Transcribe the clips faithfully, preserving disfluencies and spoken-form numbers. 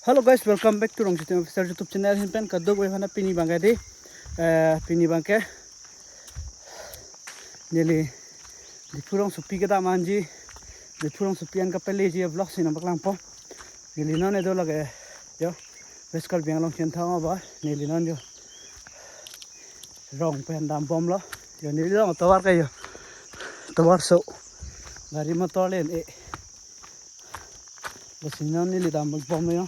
Hello guys, welcome back to Rongchitim Officer YouTube channel. Ahin pen kadokave aphan pini abangke dei, eh, pini abangke neli Diphu rongsopi kedam anji, Diphu rongsopi an kapeleji vlog si nangpaklangpo. Neli non edo lake yo, West Karbi Anglong Chinthong abar, neli non yo rong pen dambomlo. Yo, neli rong tovar ke yo, tovar so gari motor le-en-e. Besi non neli dambomlo yo.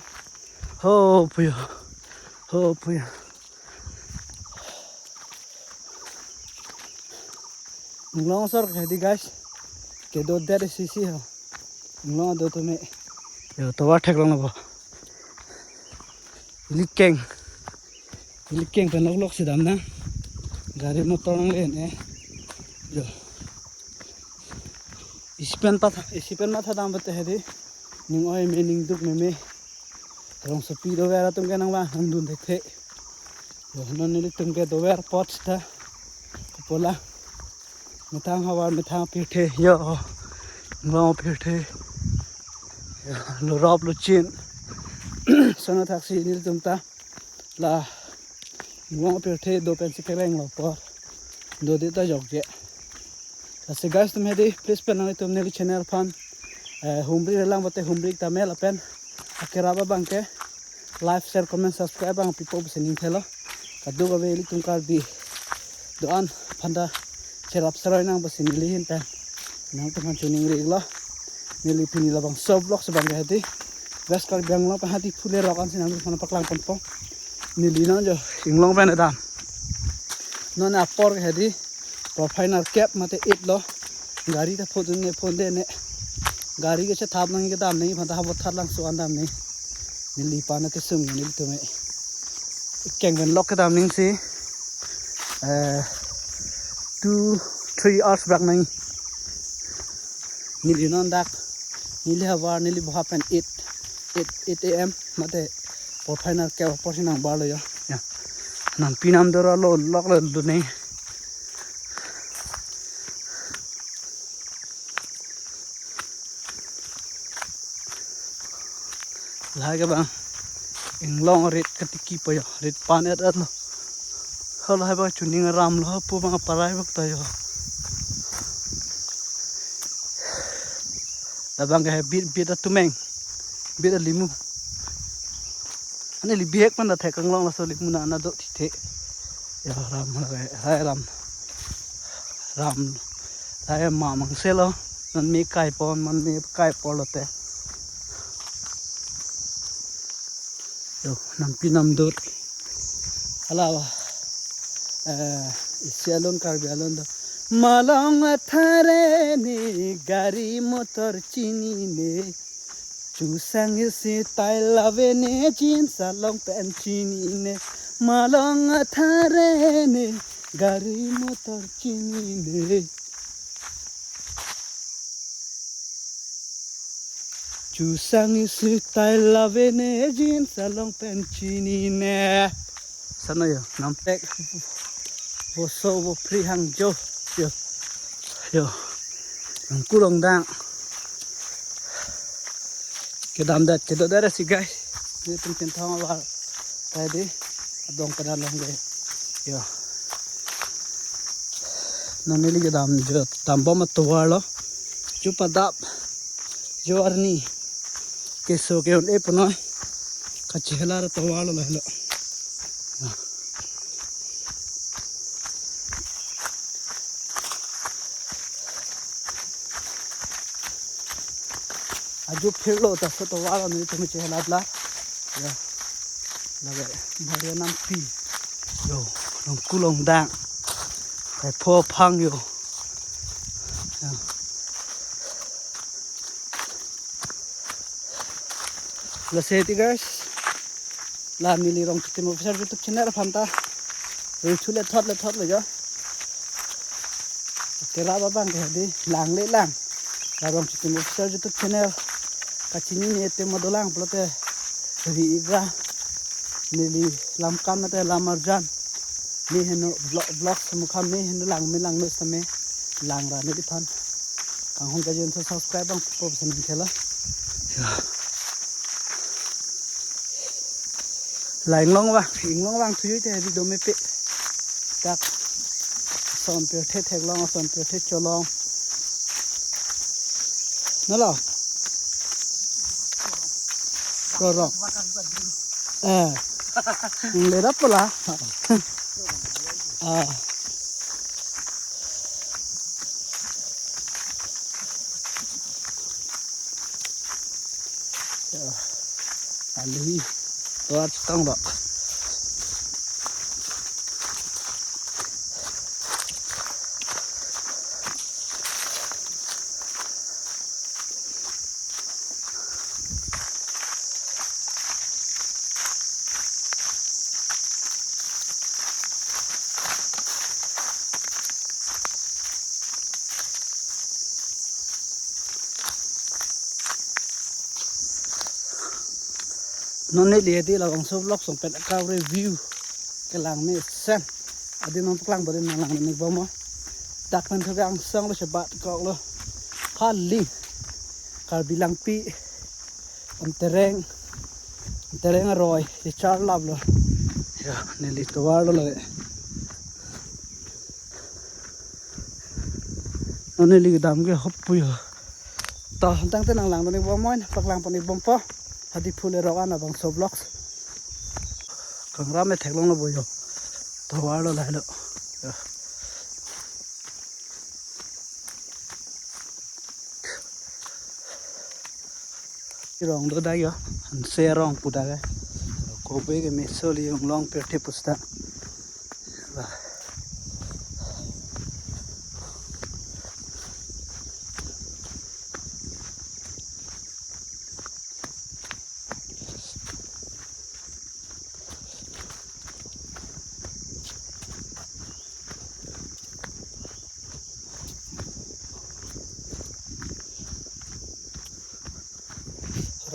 Ho puyo. Ho puyo. Inglong asor ke dei guys. Kedo det isi si ho. Inglong ado atum me. Yo, tovar theklonglo bo. Likeng. Likeng pen loklok si damnang. Gari motor nangle-en-e. Yo. Isi pen patha, isi pen matha dam bete he dei. Ning oi me, ning duk meme. Rongsopi dover atum ke nangvang nangdun thekthe. Yo, non nelitum ke dover apot seta. Kopola. Methang havar, methang pirthe. Yo. Inglong pirthe. Yo, lo rop lo chin. Sono thaksi nelitum ta. La. Inglong pirthe do pensi kerenglo apor. Dode ta jokje. Lasi guys atum he dei, please pen nanglitum neli channel aphan, eh, humri relang bete humri tame lapen akerap abangke like, share, comment, subscribe abang pipo pusi ning thelo. Kadokave ilitum Karbi do-an aphanta cherap seroi nang pusi neli ahin pen nangtum aphan choningri-iklo. Neli pini labangso vlog si abangke he dei, West Karbi Anglong pen Diphu le rok ansi nangtum aphan paklangponpo. Neli non yo Inglong pen dam. Non apor ke he dei, porphai nerkep mate eight lo. Gari ta phone ne phone de ne. Gari ke chethap nangji kedam nangji aphanta habot thar langso an dam nangji. Neli pa na kesung nelitum me. Keng pen lok kedam nangji si, eh, two, three hours bak nangji. Neli non dak, neli havar, neli boha pen eight, eight, eight A M mate porphai nerkep apor si nangbarlo yo. Ya. Nampi namdur lo loklo dun nangji. Lahai ke abang Inglong rit katiki po yo, rit pan-et-et lo. Halahai abang chuning aram lo, hapu abang aparai bak ta yo. Labang ke he bit bit atumeng, bit alimu. Ani li bihek pen ta thek kanglong, laso limu na na do thithe. Yo, ram, rai ram. Ram. Rai ma mangse lo. Non me kai pon, man me kai pon lote. Yo, nampi namdur. Hala, eh, isi alun, Karbi alun do. Malong athare ne, gari motor chinine. Chusang isi tai lave ne, jeans along pen chinine. Malong athare ne, gari motor chinine. Chusang isi tai lave ne, jeans along pen chinine. Sana yo, nampi. Boso bo pri hang jo. Yo. Yo. Nangkulong dang. Kedam det, kedo det si guys. Nelitum Chinthong abar ta dei, adong kedam long dei. Yo. Non neli kedam jo, dambom atovar lo. Chupadap. Jo arni. Keso ke-un-e punoi. Kachehelar atovar lo lahelo. Ajo phirlo ta so tovar lo nelitum chehelar la. Ya. Lake Maria nampi. Yo, nangkulong dang. Kaipho phang yo. Ya. Lasi dei guys. La neli Rongchitim Officer YouTube channel aphan ta. Rui chu le thot le thot le jo. Kerap abang ke dei lang le lang. La Rongchitim Officer YouTube channel kachinine atum dolang pulote ri-ikra. Neli lam kan mate lam arjan. Me heno vlog, vlog semukham me heno lang me lang me seme lang ra neliphan. Kanghon kajin so subscribe abang pipo pusi ning thelo. Ya. La inglong vang, inglong vang thuyu te hedi dome pe. Dak ason pirthe theklong, ason pirthe cholong. Nalo. Rorok. Eh. Lerap pula. Ah. Ya. Alui. Tuat tang dok. Non neli hedi labangso vlog song pen akam review kelang mesen. Adim nangpaklang bari nanglang ni bom mo. Dak pen thuke angsong lo sebat kok lo. Pali. Karbi Langpi. Antereng. Antereng aroi. Ye char lap lo. Ya, neli tovar lo lagi. Non neli kedam ke hop puyo. To, tangte nanglang ni bom mo, paklang pon ni bom po. Hadi phule rok ana bangso vlogs. Kangram me theklong lo boyo. Tovar lo lahelo. Ya. Rong do dak yo. Hanse rong pu dak ke. Kobe ke meso li inglong pirthe pusta. Ba.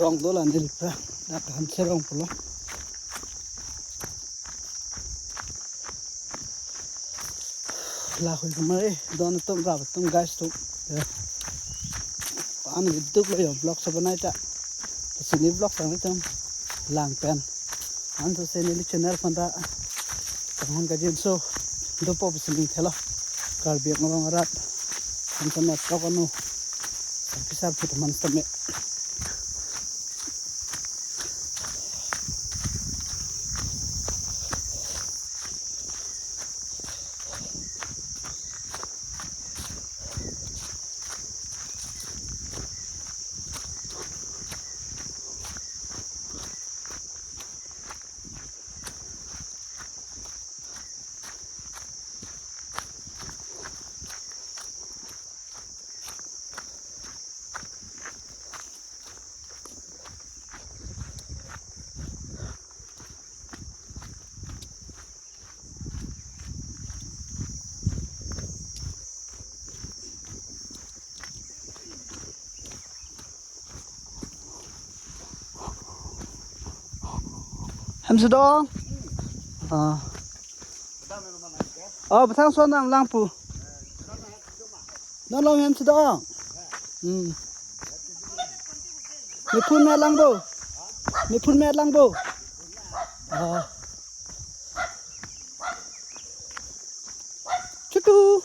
Rong do la neli pra, dak hanse rong pulo. Lahui kumare, don atum, rap atum, guys atum. Ya. An biduk lo yo vlog sa banai ta. Sini vlog sang itum lang pen. An tu sini li channel phan ta. Tanghon kajinso dopo sini thelo. Karbi Anglong arat. An sa met tok anu. Pisar phut man sitame. Hem sedong. Ah. Oh, bethang son nanglang pu. Non along hem sedong. Hmm. Mephun me lang bo. Mephun me lang bo. Ah. Chutu.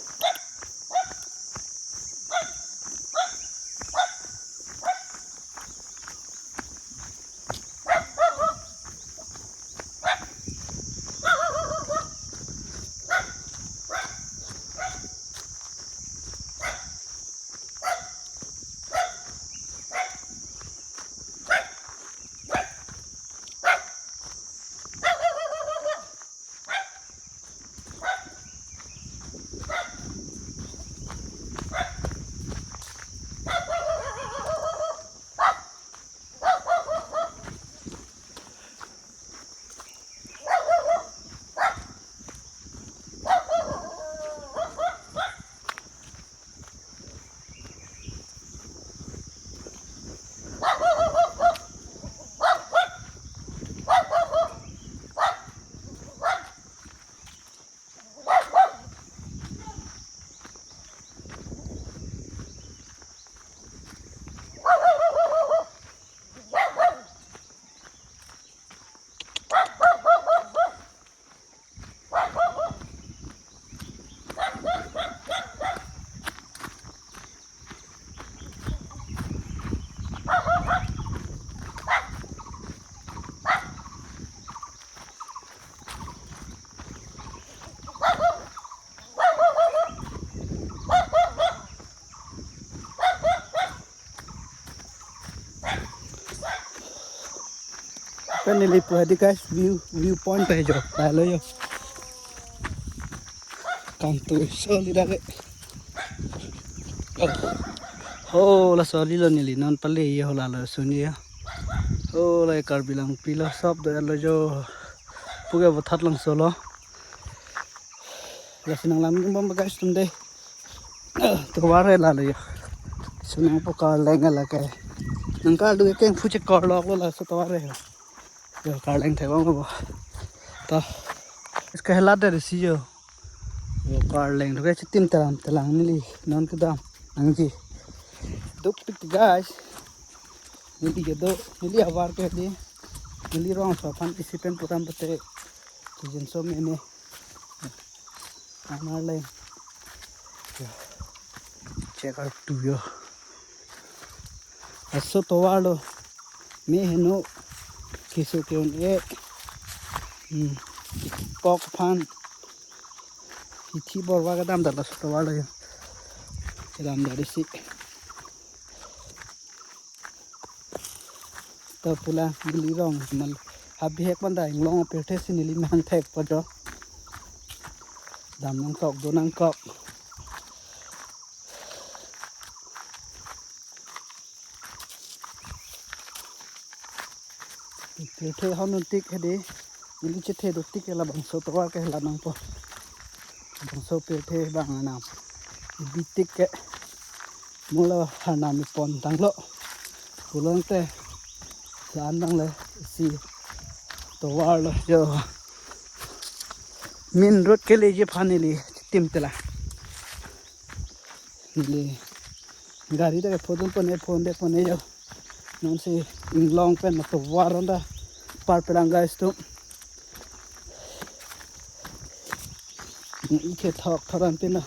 Kan neli pu hadi guys, view, view point pen jo. Lalo jo. Kangtui so neli dak ke. Ho, laso alilo neli non pale ye ho lalo suni ya. Ho, la Karbi Langpi lo sop do lo jo. Puke Vothatlangso lo. Lasi nanglang bom guys tum dei. Tovar he lalo jo. Sunang po karleng lake. Nangkardu ke kengphu chekorlok lo laso tovar he. Jo karleng thek bom bo. To. Iska helat dari si jo. Jo karleng thek chitim telang telang neli non kedam nangji. Dukpik guys. Neli kedo, neli avar ke di. Neli rong so aphan isi pen putam pete. Kijinso mene. Amar le. Check out tu jo. Laso tovar lo. Me heno. Keso ke-un-e. Hmm. Kok aphan. Hithi borwa kedam dak laso tovar lo jo. Kedam dari si. To pula neli rong mal habihek panda inglong apirthe si neli mehang thek po jo. Dam nangkok do nangkok. Pirthe hon tik hedi. Neli chethe do tik ke labangso tovar ke la nangpo. Labangso pirthe bang anam. Bitik ke. Molo harnam ipon tanglo. Pulote. Lan dangle si tovar lo jo. Main road keleji aphan neli chitim telang. Neli gari ta ke phodun pon e phone de pon e jo. Non si inglong pen ma tovar ronda par pelang guys tu. Neli kethok thoran pin lo.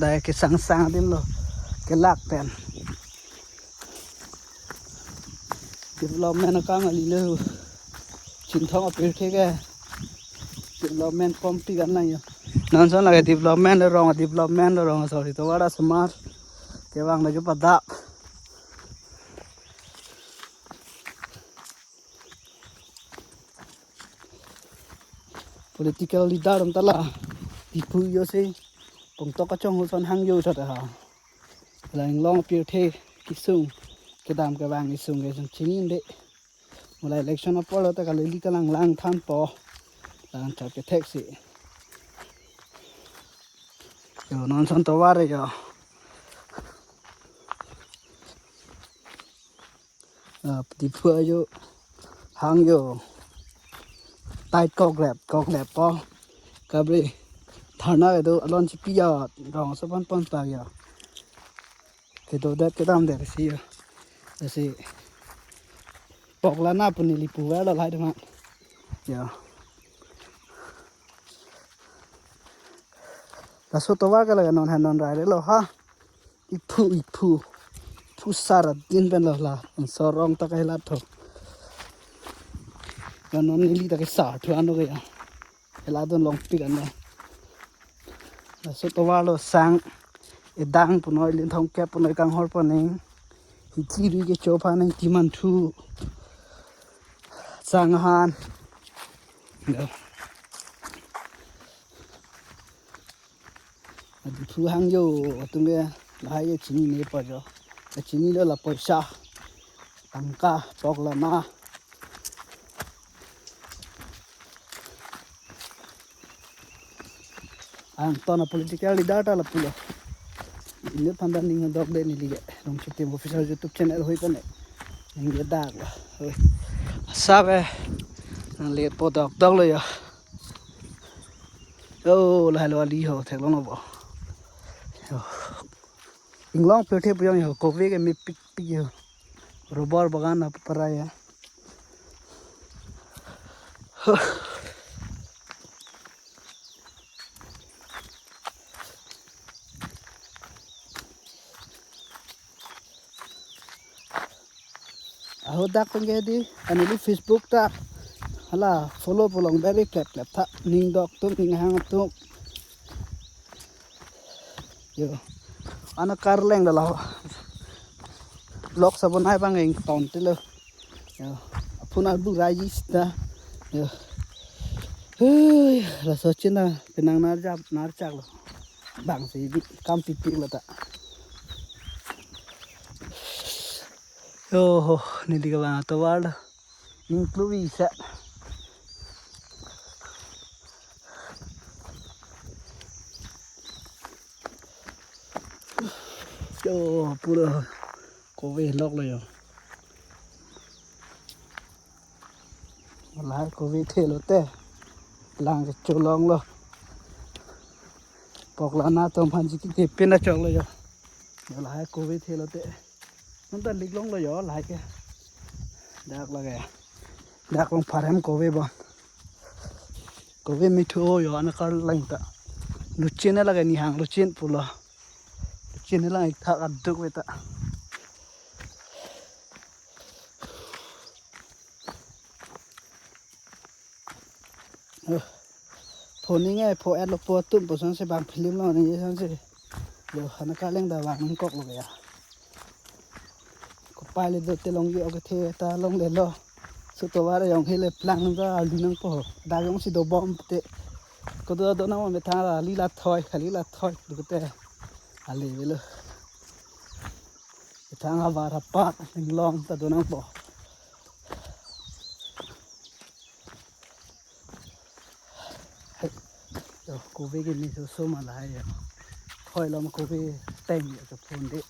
Dai kesang sang adim lo. Kelak pen. Development akam kali lo. Chinthong apirthe ke. Development kompi kan lang jo. Non son lake development lo rong, development lo rong, sorry, tovar asomar. Kevang lagi padap. Political leader atum ta la Diphu jo si pongtok kachong ho son hang jo chot ha. La inglong pirthe kesung kedam kevang kesung kesung chini de. Mula election apor lo ta kalili kalang lang than po. Lang chot kethek si. Jo non son tovar jo. Ah, Diphu ajo hang jo. Tight koklep, koklep po. Kabri tharna kedo alon chipi jo. Rong so pon pon pa jo. Kedo det kedam der si jo. Si pok lana pu neli pu velo lahai dema. Jo. Laso tovar ke lake non ha non rai lo ha. Iphu, iphu. Iphu sar din pen lo la. Sorong ta kahilat tho. Kan non neli ta kesar thu ano ke ya. Hela don long pik ano. Laso tovar lo sang. Edang punoi, linthong kep punoi, kanghor paning. Hithi ri kecho paning, timan thu. Sang han. Ya. Diphu hang jo atum ke lahai ke chinine pa jo. Chinilo la poisa. Tangka pok lana. Angton a political leader ta lapulo. Ini panda ning dok de neli ke. Rong Chitim Official YouTube channel hoi kone. Ning ke dak lo. Hoi. Sabe. Nang le po dok dok lo ya. Oh, lahai lo ali ho, theklong lo bo. Yo. Inglong pirthe pu jong jo, kove ke mepik pik jo. Rubber bagan na para ya. Aho dak pen ke di, anili Facebook ta hala follow pu long beri klep klep tha, ning dok atum, ning hang atum. Yo. Ana karleng dala. Vlog sabon hai bang eng ton tilo. Yo, aphun arbu raji sita. Yo. Hui, laso chin ta penang narjap, narchak lo. Bang si bi kam pipi lo ta. Yo, ho, neli kevang atovar lo. Ning kluvi sa. Yo, pura kove lok lo yo. Lahai kove the lote. Lang kecholong lo. Poklana atum aphan si kiti pin achok lo yo. Yo lahai kove the lote. Non ta lik long lo yo lahai ke. Dak lake. Dak long pharhem kove bon. Kove mithu yo anakar lang ta. Luchin lake nihang luchin pulo. Luchin lang ik thak aduk ve ta. Oh. Phoning ai pho et lo po atum po san se bang film lo ni san se. Yo, hana kaleng ta vang nangkok lo ya. Kopai le do te long yo ke the ta longle lo. So tovar ayong hele plang nang ta ali nangpo. Dak ayong si dobom te. Kodo do nang methang ali la thoi, kali la thoi. Duk te. Ali velo. Methang avar apat ning long ta do nangpo. Yo, kove kimi so so ma lahai yo. Khoi lom kove teng yo ke phun de.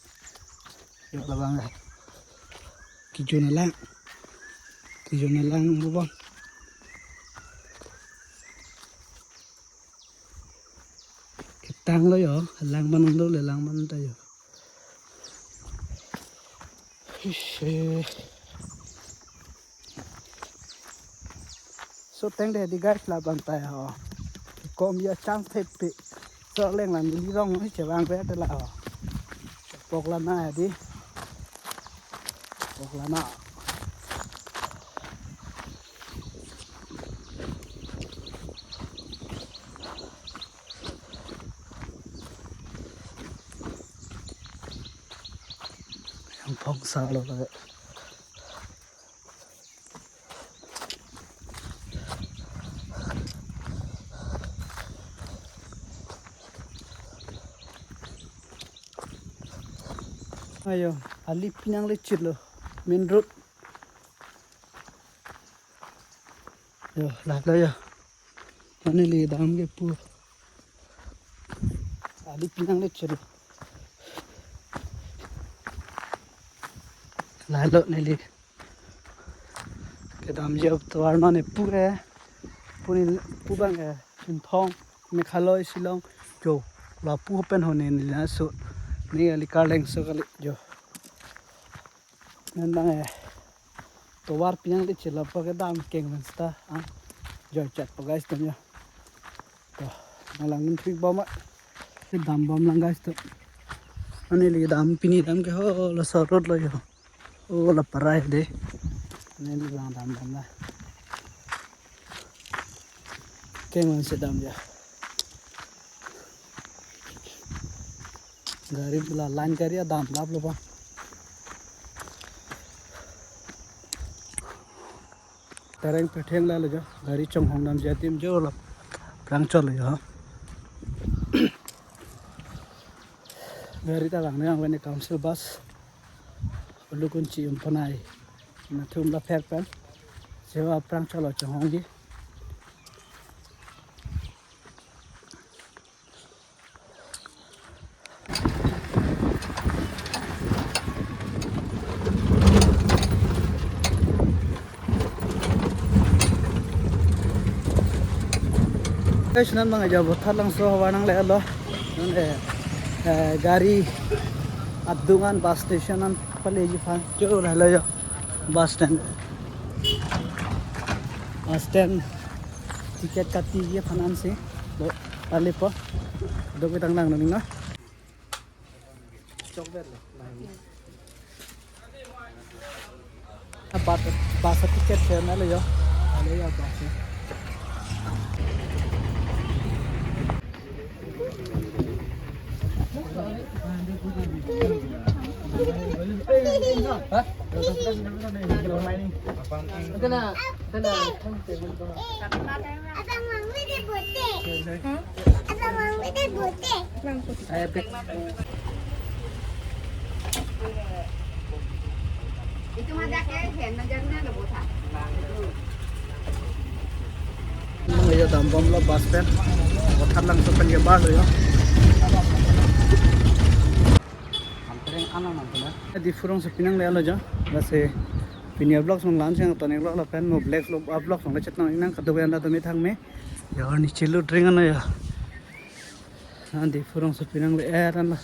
Yo labang ai. Kijun alang. Kijun alang bubang. Ketang lo yo, lang man lo le lang man ta yo. Ish, eh. So teng de di guys labang ta ho. Kom ya chang thepi. So leng lang li rong ni chevang ve ta la ho. Poklana ya di. Poklana. Yang phong sa lo lake. Ayo, ali pinang le chit lo, main road. Yo, la la yo. Mane le dam ke pu. Ali pinang le chit lo. La lo neli. Kedam je atovar non e pu e. Pu ni pu bang e. Chinthong, Meghalaya, Shillong. Jo. Lapu pen ho ne neli na so. Ne ali karleng so kali jo. Nang bang e. Tovar pinang di chila pa kedam keng men sta. Ah. Jo chat pa guys tum ya. To, nalang nun thik bom a. Kedam bom lang guys to. Mane le dam pini dam ke ho laso road lo yo. O la parai de. Mane le dam dam dam la. Keng man si dam ya. Gari la line gari adam lap lo ba. Tereng petheng la lo jo, gari chonghong dam jatim jo la prang chol jo. Gari ta lang nang vene council bus. Ulukun chi umpanai. Na thum la pher pen. Sewa prang chol chonghong ji. Guys, non bang aja bo tharlangso havar nangle lo. Non, eh, eh, gari adung an bus station an paleji aphan. Jo la lo jo. Bus stand. Bus stand. Ticket kati ye aphan ansi. Lo, pale po. Dok bitang lang nang na. Bus, bus ticket se na le yo. Ale yo bus. Ha? Abang, abang, ini bote. Abang, ini bote. Itu mah dak ya, hand mah jangan ada bosan. Nang ya dambomlo bus pen. Kothat Langso pen ke bus ya. Diphu rongsopi nangle-etlo jo. Lasi pini a-vlog along la-an si nangton-iklo lapen mo vlog lo a-vlog along le chetong-ik nang kadokave anta tumi thangme. Ya, arni chelo drink ano ya. Nang Diphu rongsopi nangle-et anlo.